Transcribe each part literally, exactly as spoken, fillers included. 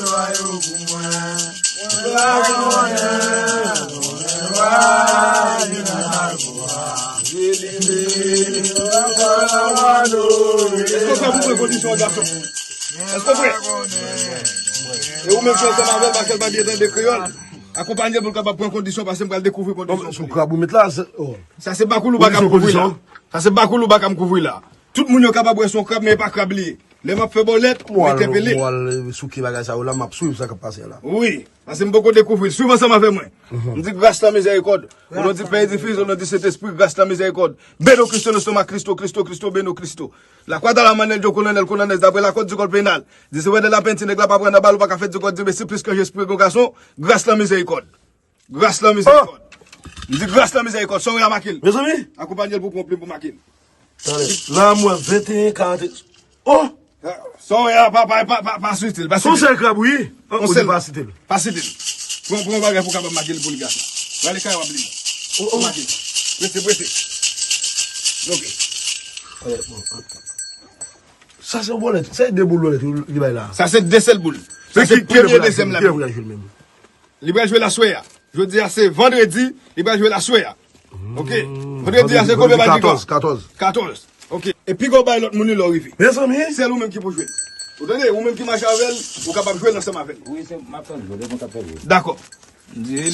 lwa yo pou mwen. Mwen pa konnen, konnen lwa ki nan lakou a. Delivre, Èske w prè pou pran kondisyon an, gason? Èske w prè? E ou menm ki ansanm avè l, pa kè l pa byen tande kreyòl. Akonpanye l pou l kapab pran kondisyon, paske m pral dekouvri kondisyon. Sou krab ou met la, se, oh. Sa se bakoulouba k ap kouvri la. Sa se bakoulouba k ap kouvri la. Tout moun yo kapab wè se yon krab, men e pa krab li ye. Lè m ap fè bòlèt, m entèpele. Mwen al souke bagay sa yo la, m ap swiv sa k ap pase la. Wi, paske m poko dekouvri l. Swiv ansanm avè mwen. M di gras lan mizèrikòd. O non di Pè Edifis, o non di Sentespri, gras lan mizèrikòd. Beno Kristo nostoma Kristo, Kristo, Kristo, beno Kristo. La kwa da la manèl dyo kolonèl kolonèz daprè la kòd di kòd penal. Di se wè de la penti nèg la pa pran nan bal ou pa ka fè di kòd di mesi plis ke jespri gon gason. Gras lan mizèrikòd. Gras lan mizèrikòd. M di gras lan mizèrikòd. Sòrè a make l. Mezanmi. Akonpanye l pou pran plim pou make l. Tande. La mwen venteyen karante. Oh! Sòrè a pa pa pa pa pa sitil. Pa sitil. Son sèl krab wi. Ou di pa sitil. Pa sitil. Pran pran bagay pou kapab make l pou l gason. Prale kay w ap li. Oh oh. Make. Prese prese. Ok. Sa se yon bòlèt. Se de boul bòlèt li bay la. Sa se de sèl boul. Sa se premye dezyèm la. Li pral jwe l aswè a. Jodi a se vandredi, li pral jwe l aswè a. Ok. Vandredi a se konbyen bal ki gen? Katòz. Katòz. Ok. E piga w bay lòt moun li lè w rive. Mezanmi. Sèl ou menm ki pou jwe l. Ou tande, ou menm ki mache avè l, ou kapab jwe l ansanm avè l. Wi, se m ap tann jwe, depi m t ap fè jwe. Dakò.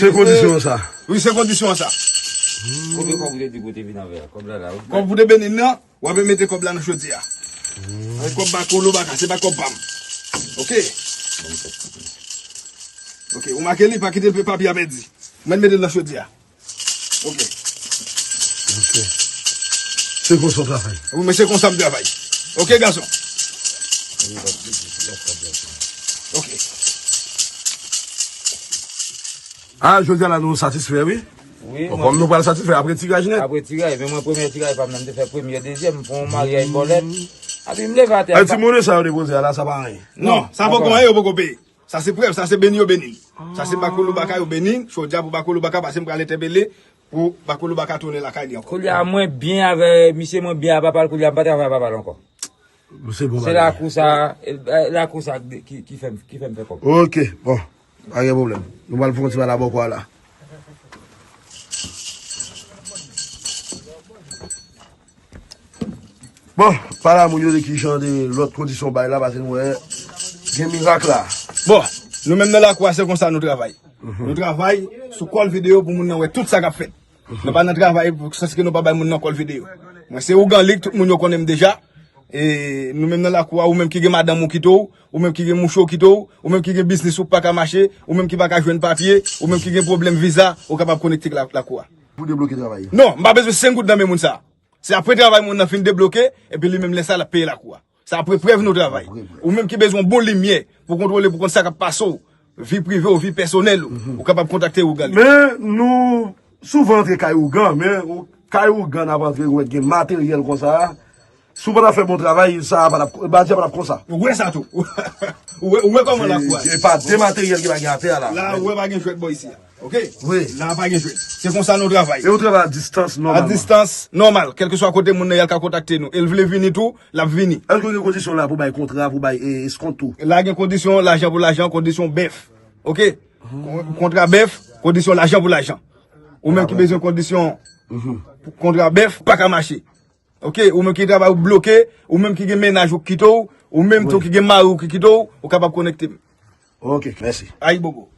Se kondisyon sa. Wi, se kondisyon sa. Kote kòb ou te di kote vin avè a? Kòb la la. Kòb ou te beni nan, w ap mete kòb la nan chodyè a. Kòb bakoulouba, se pa kòb pa m. Ok. Ok, ou make li, pa kite papye a pèdi. Mwen mete l nan chodyè a. Ok. Ok. Se konsa w travay. Wi, men se konsa m travay. Ok, gason. Ok. Ah, jodi a la nou satisfè, wi. Wi. Bon, kòm nou pral satisfè apre tiraj nèt. Apre tiraj, men mwen premye tiraj pa m nan, m te fè premye, dezyèm, m fè yon maryaj bòlèt. Epi m leve atè. Ay, ti mone sa yo depoze a la, sa pa anyen. Non, sa poko anyen, yo poko peye. Sa se prèv, sa se beni yo beni m. Sa se Bakoloubaka yo beni m, jodi a pou Bakoloubaka, paske m pral entèpele pou Bakoloubaka tounen lakay li ankò. Koulye a mwen byen avè misye, mwen byen a papa l, koulye a m pa travay a papa l ankò. Se bon bagay. Se lakou sa, e, lakou sa ki, ki fè m, ki fè m fè kòb. Ok, bon. Pa gen pwoblèm. Nou pral fè yon ti bagay bòkò a la. Bon, pale a moun yo de ki jan de lòt kondisyon bay la, paske nou wè gen mirak la. Bon, nou menm nan lakou a, se konsa nou travay. Nou travay sou kòl videyo pou moun nan wè tout sa k ap fèt. Nou pa nan travay pou sanske nou pa bay moun nan kòl videyo. Mwen se Ougan Lig, tout moun yo konnen m deja. E nou menm nan lakou a, ou menm ki gen madanm ou kite w, ou menm ki gen mouche w kite w, ou menm ki gen biznis ou pa ka mache, ou menm ki pa ka jwenn papye, ou menm ki gen pwoblèm viza, ou kapab konekte ak la, lakou a. Pou debloke travay yo. Non, m pa bezwen senk goud nan men moun sa. Se apre travay moun nan fin debloke, epi li menm lè sa l ap peye lakou a. Se apre prèv nou travay. Apre prèv. Ou menm ki bezwen yon bon limyè pou kontwole, pou konn sa k ap pase w, vi prive w, vi pèsonèl ou, ou kapab kontakte Ougan Lig. Men nou souvan antre kay Ougan, men ou, kay Ougan n ap antre, ou wè gen materyèl konsa. Si w pa ta fè bon travay, sa pa t ap, bandi a pa t ap konsa. Ou wè sa tou. Ou wè, ou wè kòman lakou a ye. E pa de materyèl ki pa gen atè a la. La, ou wè pa gen jwèt bò isi a. Ok? Wi. La pa gen jwèt. Se konsa nou travay. E ou travay a distans nòmalman. A distans nòmal. Kèlkeswa kote moun nan ye, l ka kontakte nou. E l vle vini tou, l ap vini. Èske gen kondisyon la pou bay kontra, pou bay, e, eskont tou? La gen kondisyon, lajan pou lajan, kondisyon bèf. Ok? Kon-, kontra bèf, kondisyon lajan pou lajan. Ou menm ki bezwen kondisyon pou kontra bèf, pa ka mache. Ok, ou menm ki travay ou bloke, ou menm ki gen mennaj ou ki kite w, ou menm tou ki gen mari ou ki kite w, ou kapab konekte m. Ok, mèsi. Ayibobo.